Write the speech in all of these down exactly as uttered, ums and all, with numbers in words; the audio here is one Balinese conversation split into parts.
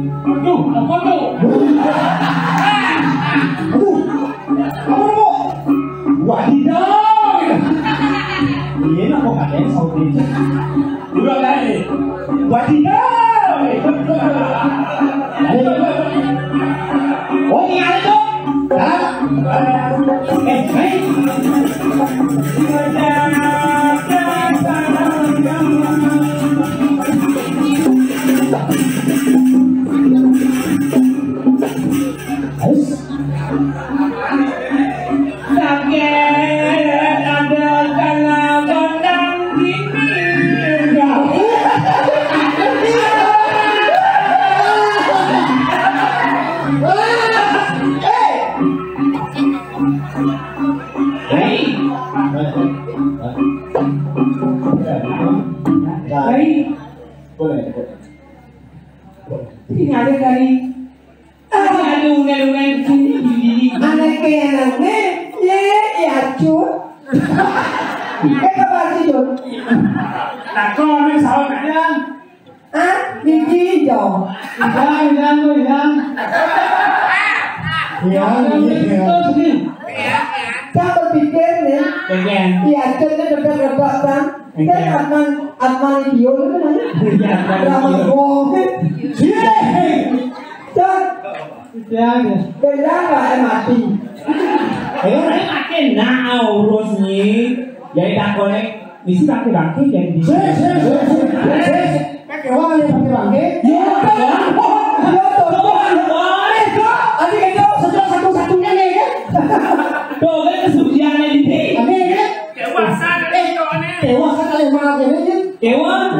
Aduh, apa tuh? Aduh, apa tuh? Wadidaw. Iya, apa katanya saudara? Ulang lagi. Wadidaw. Ayo. Oh, ini ada tuh. Eh, eh. Harus. Sakit ada kena gondang gini. Hei. Hei. Boleh, boleh. Ini ada kali. Ah, ada undang-undang di sini, di sini. Anak kayak anaknya, ya, ya, Cut. Eh, apa sih, Cut? Takon, ini sahur, Kak. Ah, gigi hijau. Hijau, hijau, hijau. Hijau, hijau. Terus nih. Saya berpikir nih, Pengen. Iya, Cut ini dekat-dekat, kan? Pengen. Kan Adnan, Adnan Idio itu namanya. Iya, Adnan Idio. Rambut bohong. Iya. Cut. Iya, iya. Benar nggak, eh, mati? Ayo, ini makin nah, urus nih. Jadi takone, misi bangke-bangke jadi. Sih, sih, sih, sih, sih. Kan kewan yang pakai bangke. Iya, kan? Iya, tuh, tuh, tuh. Boleh, tuh. Tadi itu satu-satunya nih, kan? Tuh, kan kesuciannya di sini. Oke, kan? Dewasa kali ini, kawan, eh. Dewasa kali, maaf, ya, kan? Kewan?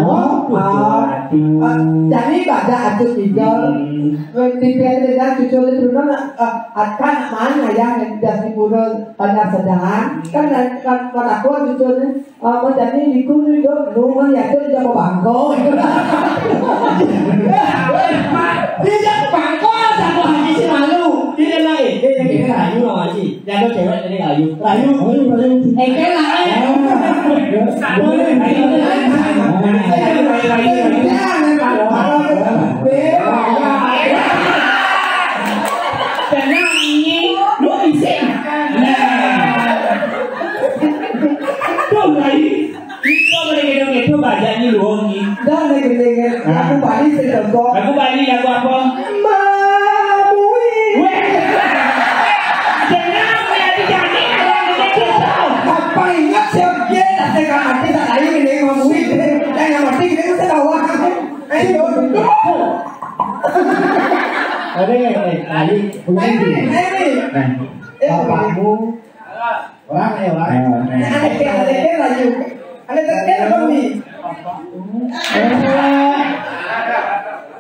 Wah, aduh. Ah, jadi pada Acut Ijo, hmm, di P T dan cucu itu dulu, ah, ah, kan mana ya yang sudah di Pura Banjar Sedang? Kan, kan, kan aku cucu ini, ah, mau jadi ikut itu, lu mau ya, itu udah mau bangko. Tidak bangko, satu hati sih malu. Tidak lain, dia yang kira ayu loh, Haji. Jago cewek jadi layu. Layu, layu, layu. Eh, kan lah, eh. Boleh, boleh, boleh. Tenang, ini lu isi. Nah. Tuh, layu. Iko boleh gitu-gitu, bajanya lu, Ngi. Dah, boleh gitu-gitu. Nah. Aku balik sih, Tongko. Aku balik, lagu apa? Mamui. Weh. Tenang, ya, di jalan, ada yang gitu. Apa ingat siap dia, tak tega mati, tak lain ini, Mamui. Dan yang mati, kita bisa bawa. Ayo, dulu. Ada yang lain? Ayo, ini. Nah, bapakmu. Orang ya, orang. Ah. Ada yang, ada yang laju. Ada yang, ada yang nih. Eh,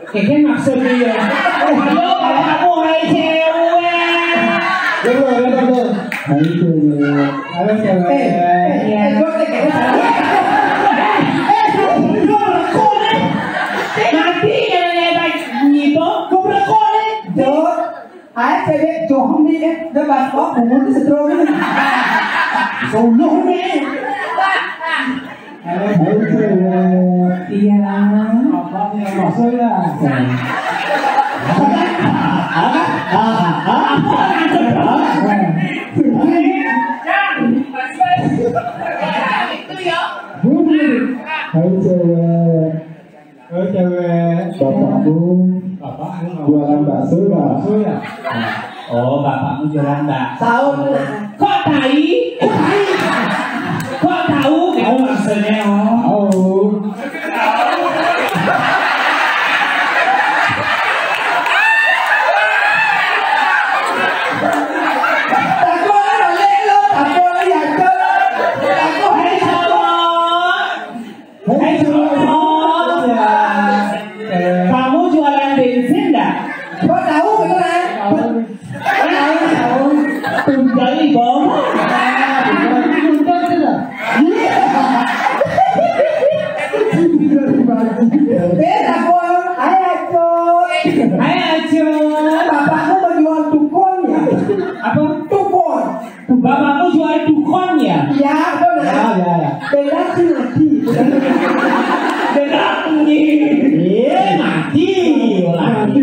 keke maksudnya ya. Lo kalau aku hai cewek. Betul, betul, betul. Hai cewek. Halo, cewek. Eh, eh, eh, gua kayak, eh, lu rekor, eh. Mati ya, ya, baik. Gitu. Gua rekor, eh. Jawab. Ai, cewek dong ni, eh, dah bas kok, umur tu seterus ni. Suluh ni. Iya. Apa yang maksudnya? Itu ya. Hai, cewek. Oh, cewek. Bapakmu Bapak anu jualan bakso ya? Bakso ya? Oh, bapakmu jualan bakso. Tahu, nah. Kok tai? Kok tai? Kok tahu? Tahu maksudnya, oh. Oh. Takut balik lo, takut lihat ke. Takut. Hai, Cok. Hai, Cok. Kamu jualan bensin dah? Kok tahu beneran? Tahu, tahu. Tunggal di bawah. Tunggal tidak? Iya. Beda, Bang. Hai, Acun. Hai, Acun. Bapakmu menjual tukun ya? Apa? Tukun. Bapakmu jual dukun ya? Ya, betul. Ya, ya, ya. Beda sih mati. Beda sih. Iya, mati. Mati.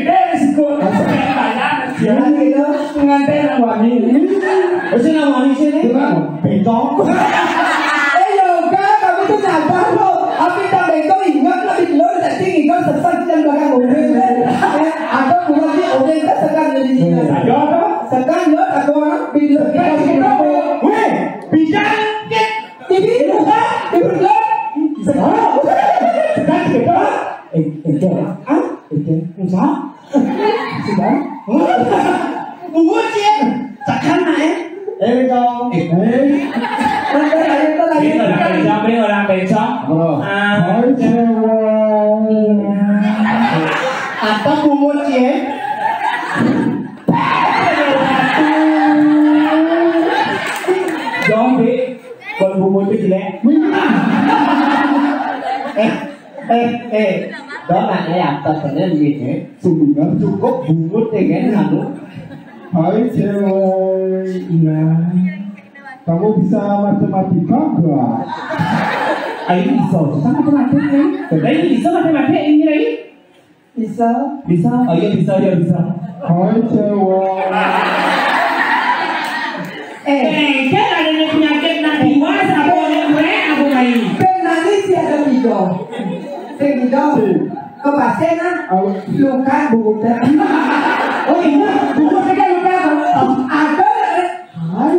gedhe resiko. Bayar. Jangan gitu. Pengantin nang wani. Wis nang wani sini. Bengkok. Eh, yoga, kamu tuh nyadar loh. Apa tambah itu ingat lah, di luar tadi ingat sesat dan bakal ngomel. Eh, atau bukan di orang itu sekan jadi. Ada apa? Sekan lo, aku orang di luar. Sekan kita. Weh, bicara. Ini bukan, ini bukan. Sekan. Sekan kita. Eh, eh, Cok. Hah? Eh, Cok. Usaha? Sudah? Bungut, Cik. Tekan, Mak, eh. Eh, Cok. Eh. Ora bencong, ora bencong. Apa? Ah. Hai, cewek. Apa bungut, Cik? Jom, Dik. Kon bungut itu jelek. Eh, eh, eh. Dong, nanya ya, apa bener gitu? Sebenarnya cukup bungut ya kan, anu. Hai, cewek. Iya. Kamu bisa matematika nggak? Ayo, bisa. Bisa matematika. Ayo, bisa matematika ini, Rai. Bisa. Bisa? Oh iya, bisa, ya, bisa. Hai, cewek. Eh. Eh, kan ada penyakit nak diwas, apa orang keren, apa lain? Ben nangis ya ada tiga. Sing tiga. Sing. Kepastian, ah. Apa? Luka, buta. Oh, iya, buta kan luka, apa? Ada. Hai.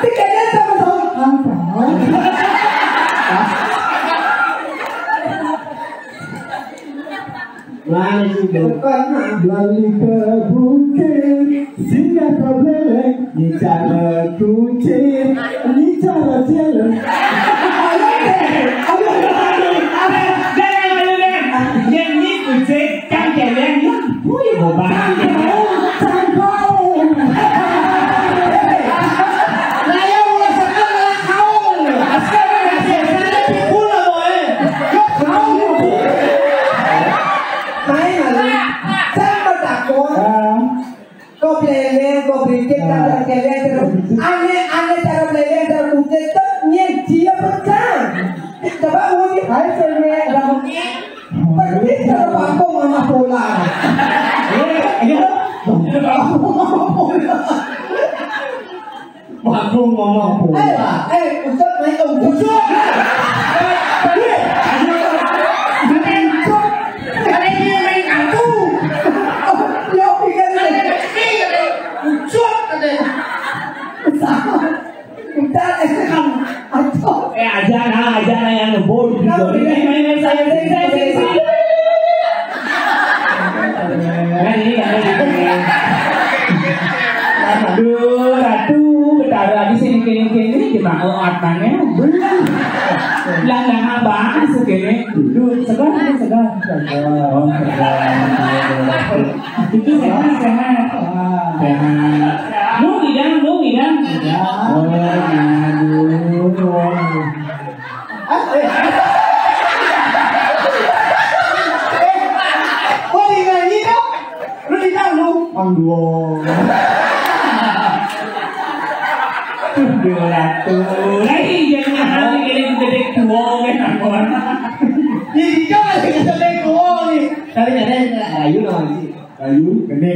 Tiga dia sama-sama. Apa? Mana juga? Lali ke bukit, singgah ke belek, bicara kucing, bicara jelek. Ayo, deh. Ayo, deh. Ayo, deh. Ayo, deh. Yang ini kucing, kan kalian, ya, wih, boba. Cangkau, cangkau. Lah, ya, ulah sekarang, lah, kau. Sekarang, ya, saya, saya, saya, pula, boy. Yo, kau. Main, main. Saya bertakwa. Ah. Kok bleleng, kok bridit, nah, cara bleleng, cara aneh, aneh cara bleleng, cara bridit, tuh nyén dia pecah. Coba uji, hai, cewek, rambutnya. Perlu Itu bakung sama bola. Iya, iya. Bakung sama bola. Bakung sama bola. Eh, eh, Ucok naik ke Ucok. Ucok. Kalian ini main kartu. Dia pikir ini. Ucok katanya. Udah, eh, kan. Aduh. Eh, aja nah, aja nah yang ngebut. Nah, udah. Main, main, main, saya, saya, saya, saya, saya. Nah, ini, ini, ini. Aduh, aduh, bentar lagi sih, mungkin, mungkin ini gimana? Oh, atanya belum. Lah, nah, bahas segini. Duh, segar, segar. Oh, segar. Itu sehat, sehat. Sehat. Lu ngidam, lu ngidam. Oh, ngidam. Ah, eh. Eh, kok dinyanyi, dong? Lu ngidam, lu? Mang Duo. Dua ratus. Lah, iya, jangan, ini gede tua, kan, aku. Ini kan gede tua, nih. Tadi ada yang rayu, namanya sih. Rayu, gede.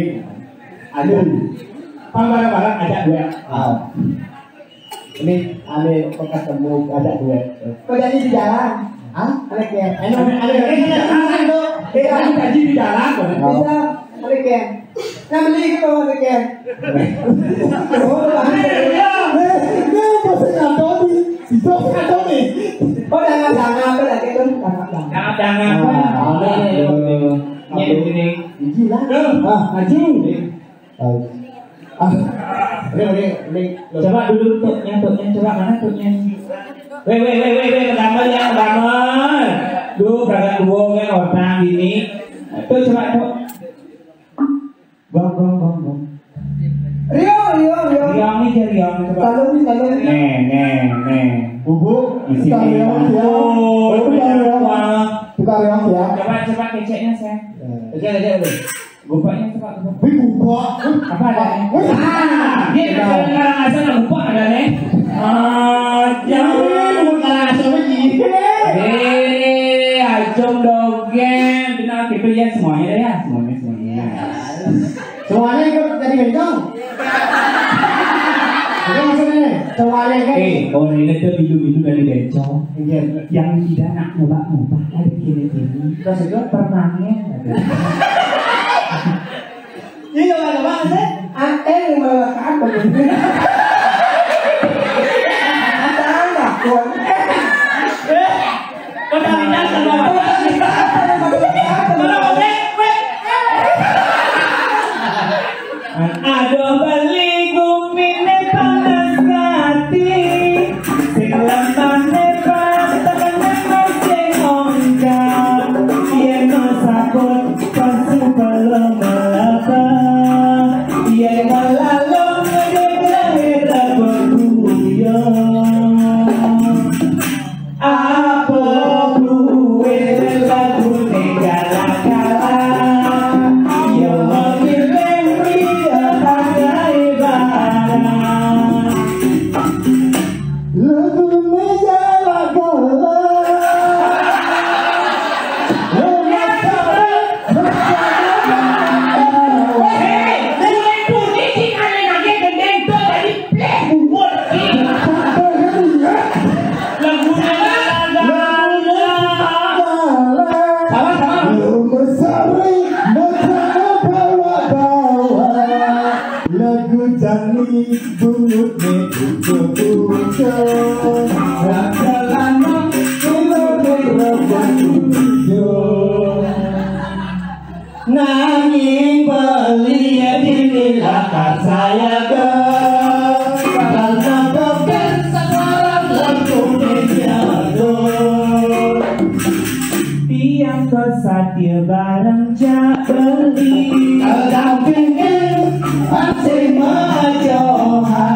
Aduh. Pang barang-barang ajak duet. Ah. Ini ane bekas temu ajak duet. Kok jadi di jalan? Hah? Ane kayak, ane, ane, ane, ane, ane, ane, ane, ane, di jalan, kok. Bisa, ane kayak. Nah, beli gitu, ane kayak. Oh, ane kayak. Eh, ini masih nonton di, bisa nonton nih. Oh, jangan, jangan, apa lagi tuh? Jangan, jangan. Jangan, jangan. Ah, ada nih. Ini, ini. Gigi lah. Tuh, ah, maju. Ah. Ah. Ini, ini, ini. Coba dulu tuknya, tuknya, coba mana tuknya? Weh, weh, weh, weh, weh, pertama ya, pertama. Duh, kagak dua kan orang ini. Tuh, coba, tuh. Bang, bang, bang, bang. Riong, riong, riong. Riong nih, jadi riong, coba. Kalau nih, kalau nih. Nih, nih, nih. Bubuk, isi tukang riong, ya. Oh, tukang riong. Tukang riong, ya. Coba, coba keceknya, saya. Ya. Kecek, kecek, tuh. Gopaknya coba, gopaknya. Wih, gopak. Apa ada? Wih. Ah, dia ada Karangasem, gopak ada nih. Ah, jangan. Wih, Karangasem lagi. Eh, acung dogén. Benar, kita lihat semuanya deh ya, semuanya, semuanya. Semuanya ikut jadi bencong. Itu maksudnya nih, semuanya kan. Eh, orang ini tuh dulu-dulu dari bencong. Iya. Yang tidak nak ngubah-ngubah, ada gini-gini. Terus itu? Permanen, ada. Iya, Pak, Pak, sih. Ateng malah apa gitu? Ateng lah, Tuan. Eh, kau jangan-jangan sama aku. Aduh, beli gumine panas ati. Sing lemahne panas, tekene sing ongkang. Yen no sakut, pasu pelem melata. Yen malalung, ngedek-ngedek, bebuyung. Apa kuwe lagu negara kala? Yo, milih pria pakai barang. Lagu negara kala. Hei, kulit putih sing aneh-aneh gendeng tuh tadi. Lagunya. Salah, salah. Lomosari, mejane bawa-bawa. Lagu jani bungut ne buka-buka. Raja lanang, kula ne raja tujuh. Nanging beli dini lakar saya ke. Karena kopi sekarang lagu jago. Tiang kosa dia bareng jak beli. Dampingin pasti majohan.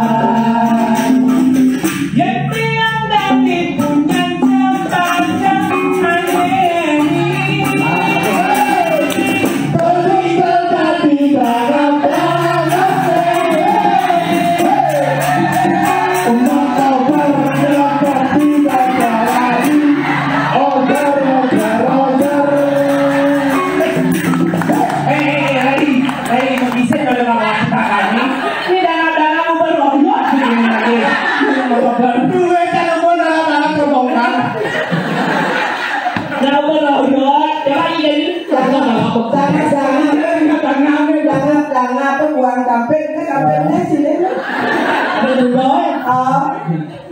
Yen tiang dadi punyan jam panjang angin.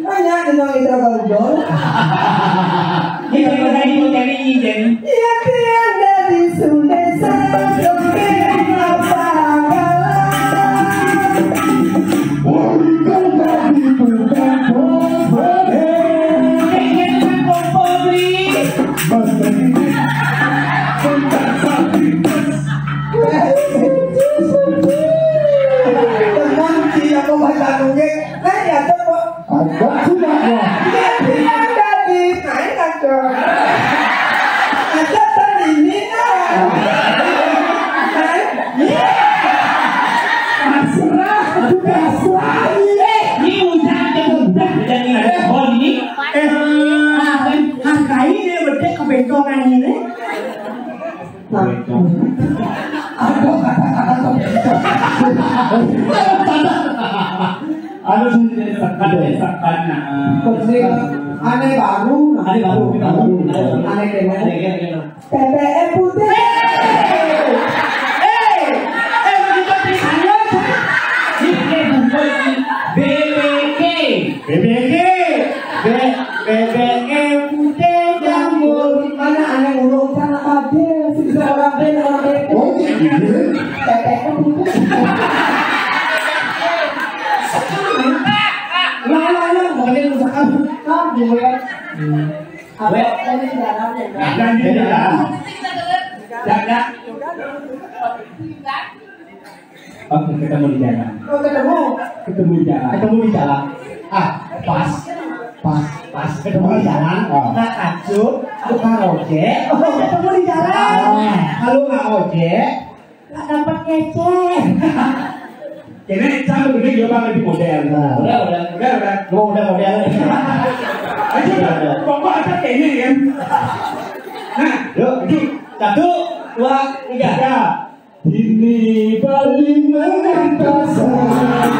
Banyak dengan kita kalau dol. Ini dari tadi mau cari ini, jadi. Iya, tiada di Sunda saya. Teman, si aku baca nunggek. Nah, ya, tuh, ada sudah ya. Iya, iya, tadi main aja. Ada tadi ini, nah. Nah, iya. Pasrah, pasrah. Eh, ini udah, udah, udah, udah, ini ada pohon ini. Eh, ah, kan, hargai dia bedek kebentongan ini. Nah. Ada kata-kata kebentongan. Anu, sekat, sekat, nah. Terus ini aneh baru, nah. Aneh baru, aneh baru. Aneh baru. Aneh baru. P P M putih. Eh, eh, eh, kita di sana. Ini bukan B B K. B B K. B-, B B M putih jambul. Mana aneh urung kan apa dia? Bisa orang B, orang B. Oh, iya. P P M putih. Lah, lah, lah, makanya lu sekarang. Ah, gue. Apa? Weh. Tadi di dalam ya, kan? Jangan di dalam. Jangan. Oke, ketemu di jalan. Oh, ketemu. Ketemu di jalan. Ketemu di jalan. Ah, pas. Pas, pas ketemu di jalan. Ah. Nak acut, tukang ojek. Oh, ketemu di jalan. Ah. Kalau nggak ojek, nggak dapat ngecek. Ini sama begini juga, Bang, di model. Nah. Udah, udah. Udah, udah. Mau udah model. Ayo, udah, udah. Bapak ada kayaknya, kan? Nah, yuk, yuk. Satu, dua, tiga. Tiga. Ini Bali mengantar saya.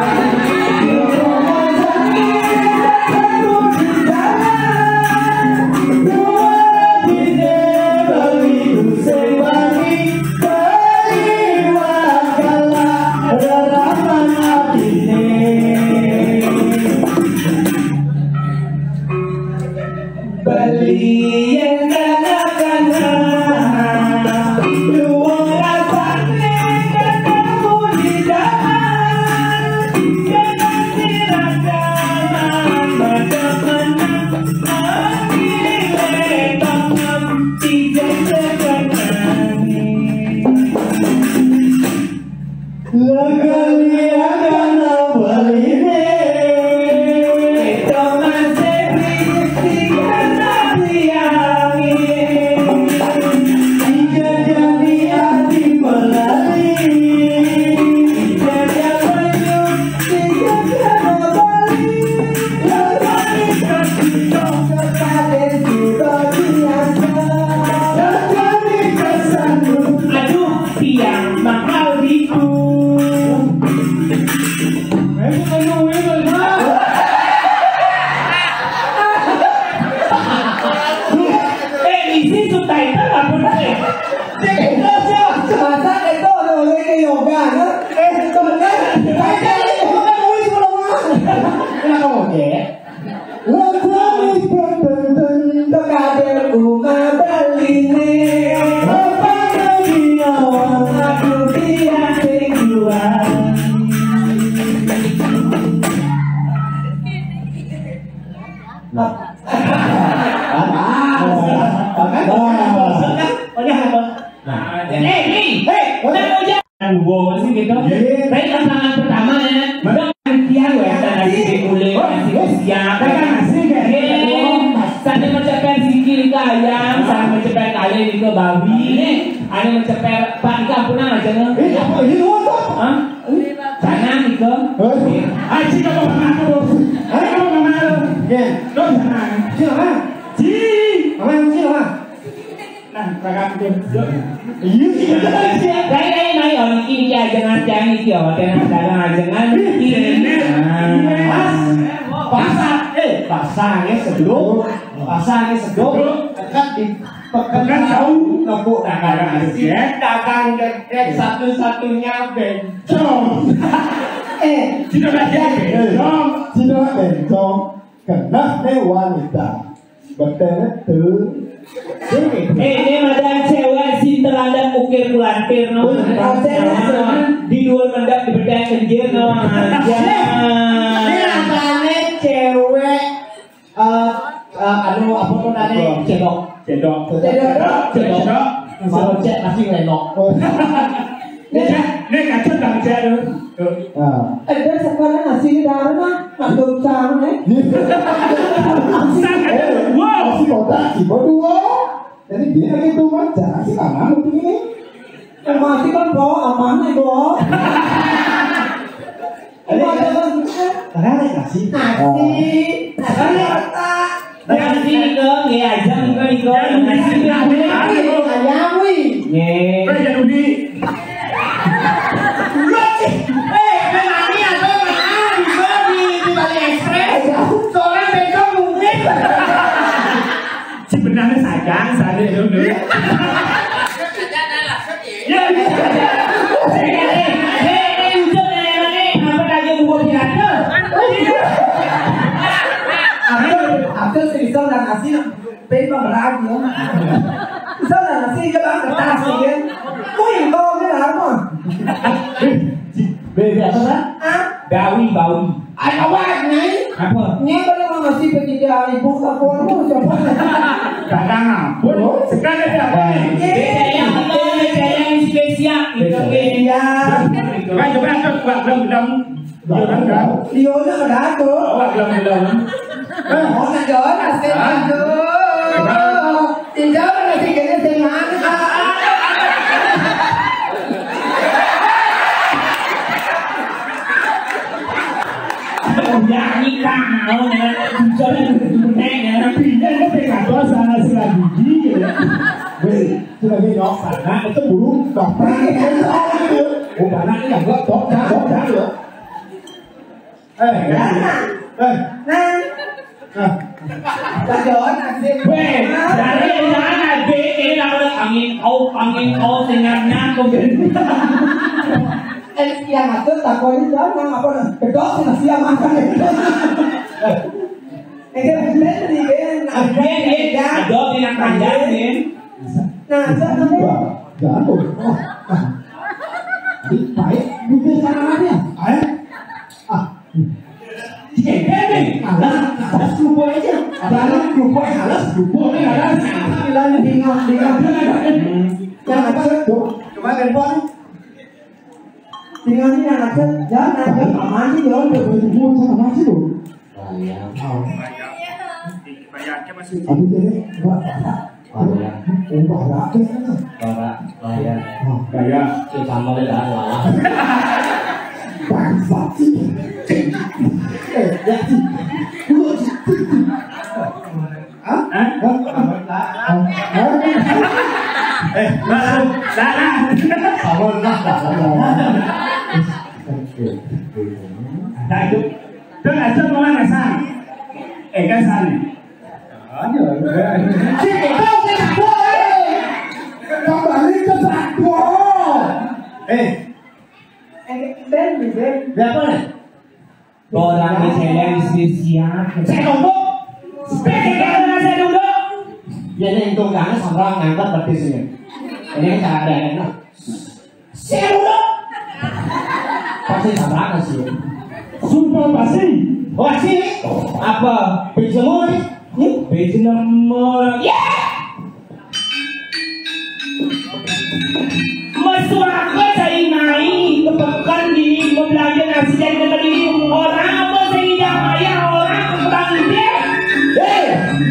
Aduh, tiang mahal ditu. Eh, isi subtitle apa nih? Masa itu orang ke yoga, no? Eh, sebenarnya, saya itu kan nulis ulang. Kenapa mau, Dek? Lagi benten-benten kabeh umat Baline. Apa lagi nyawa aku tidak jual. Nah. Nah, eh, nih, hei, udah mau jalan. Nang gua sih gitu. Iya. Tapi tantangan pertama ya, udah kan tiang ya, ada nasi kulit, nasi siap. Kan nasi kayak gitu. Sana menceper sikil ke ayam, sana menceper kale ke babi. Ada menceper, Pak, itu ampun aja, nggak? Eh, apa ini, apa? Hah? Sana gitu. Hah? Aji, kamu mana, Bos? Hah? Kamu mana? Iya. Lo sana. Siapa? Ji. Apa yang siapa? Nah, kakak tuh. Iya, iya, iya. Lain, lain, lain. Oh, ini dia ajengan, tiang iki, oh, tiang dagang ajengan iki. Nah. Pas, pasang, eh, pasangnya seduk, pasangnya seduk, dekat di pekan jauh, nepuk dagang ajengan, dagang gedek satu-satunya bencong. Eh, tidak ada bencong. Cina bencong, keneh ne wanita. Betul, betul. Eh, ini madang cewek sing terhadap ukir kulantir, no. Betul. Di luar mendap di bedah kenjir, no. Aja. Ini apane cewek, eh, eh, anu, apa tuh namanya? Cedok. Cedok. Cedok. Cedok. Cedok. Kalau cek nasi lenok. Oh. Nek, nek, aja tak cek, no. Ah. Eh, dia sekarang nasi di dalam, ah. Mantul cang, eh. Iya. Sangat. Eh, wow. Nasi kotak, si berdua. Jadi dia lagi tuh, Mas, jangan sih, Bang, begini. Yang masih kan bawa amanah, bawa. Ada, ada. Ada nasi. Nasi. Nasi. Nasi nika, nggih, aja nika, nika. Nasi nika. Ayawi. Nggih. Kayak jadi. Loh, eh, kan nani ada mana bisa di, di Bali Express? Seorang besok mungkin. Sebenarnya sayang, saya dulu. Ya, ya. Aku, aku sih bisa dan kasih pen pemberani ya. Bisa dan kasih ke bang kertas ya. Kau yang kau ke apa? Beda apa, Pak? Ah? Bawi, bawi. Ada warna. Apa? Ini kalau mau ngasih pergi dari buka kono siapa? Kadang ampun, sekarang ada apa nih? Saya yang, saya yang spesial, gitu, beda. Kan coba, coba, belum, belum. Iya, kan? Iya, udah, udah, tuh. Awak belum, belum. Oh, nak jual, nasib, aduh. Tinjau, nasib, kena, sing mana? Nyanyi kau, ya. Jangan, jangan, jangan. Pindah ke P K K, sana, sana, gigi, ya. Weh, sebagai nyok sana, itu burung, bapak, oh, anak ini nggak, tok, tok, tok, tok, ya. Eh, eh, eh. Nah. Nah. Weh, dari yang sana, B, ini namanya angin, au, angin, au, sing nyar-nyar, kok. Eh, yang ngatur takoni jangan apa, nah. Bedok, sing siap makan. Eh, dia bener nih, Ben. Ah, dia, dia, dia. Ada yang panjang, Ben. Nah, saya nemu. Wah, jatuh. Wah, ah. Ini baik, bukan caranya. Ayo. Ah. Iya, Ben, Ben. Alas, alas, kerupuk aja. Alas, kerupuk, alas, kerupuk, nih, alas. Bilang, bingung, bingung. Yang apa? Tuh, coba telepon. Tinggal ini anak saya, jangan, jangan, aman sih, loh, udah berhubungan sama aman sih, loh. Bayang. Oh. Bayangnya masih. Aduh, ini, Mbak. Bayang. Oh, Mbak, Mbak, apa sih, Mbak? Bara, bayang. Oh. Bayang. Itu sama deh, dah, lama. Bangsat sih. Eh, ya sih. Lu sih. Hah? Hah? Hah? Eh, Mas, salah. Salah, salah, salah. Nah, itu. Itu aja mau ngasang. Eh, kasang. Aja. Cik, kau tidak boleh. Kembali ke satu. Eh. Eh, Ben, Ben. Berapa nih? Orang di saya istri siap. Saya tunggu. Sepeda saya dulu. Ya, ini untung jangan sampai ngangkat petisnya. Ini kan cara ada enak. Saya dulu. Pasti sama sih. Sumpah pasti. Pasti. Apa? Bisa mau nih? Nih, bisa mau. Ya! Mesuaka cai mai ke pekan dini, membelanja nasi dan kata dini, orang apa sehingga maya orang ke kebang dia? Hei!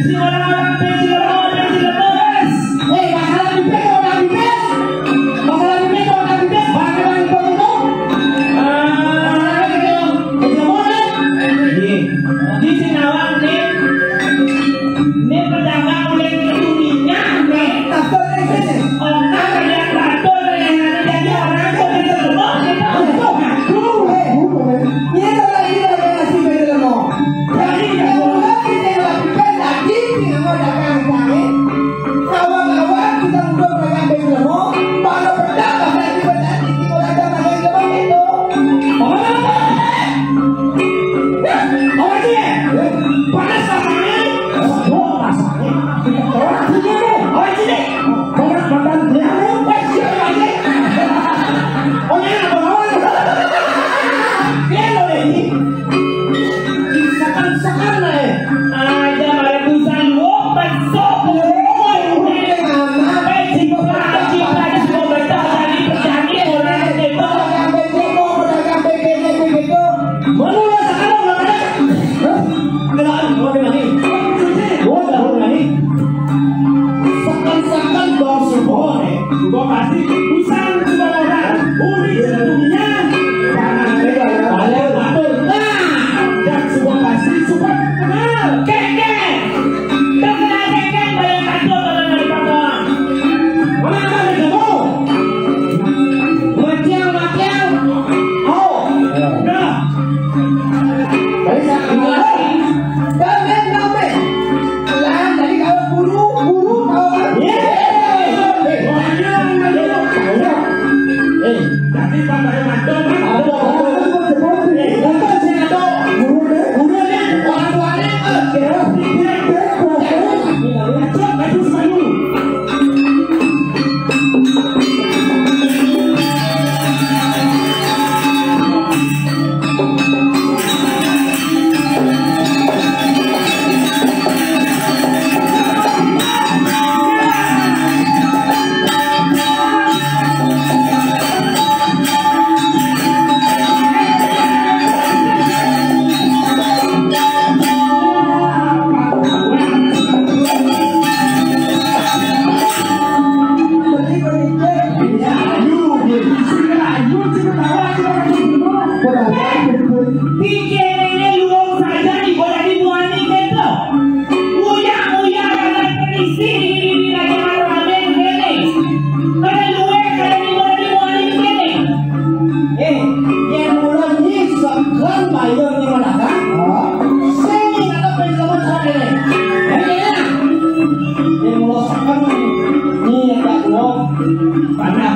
Si orang-orang pensil, orang pensil lemes. Hei, masalah di pet, orang di pet. Masalah di pet, orang di pet. Masalah di pet, orang di pet. Ah. Masalah di pet, orang di pet. Iya. Di sini awak nih. Ini pedagang udah ketuninya. Nih, tak boleh sini. Orang yang batul yang ada jadi orang. Usang sebuah orang, unik sedunia. Jangan balik batur. Nah, dan sebuah pasti suka kenal. Kek, kek. Kenal kek, kek, balik batur, balik batur. Mana ada kamu? Matiang, matiang. Oh. Nah. Dari sana. Kau main, kau main. Lah, jadi kau guru, guru kau kan? Yeay. Eh, jadi Pak Bayu Manto, Pak. Ada, ada, ada, ada, ada. Eh, Bapak sih ada. Guru deh. Guru deh. Orang tuanya, eh. Ya. Cok, bagus, bagus. Pikir ini luwung saja ibu tadi muani keto. Uyak-uyak anak permisi di, di, di raja malu amin kene. Kada luwe kada ibu tadi muani kene. Eh, yang mula ni sekan bayar ni mana kan? Sing atau penjelaman cara kene. Ini ya. Yang mula sekan ni yang tak dua. Banyak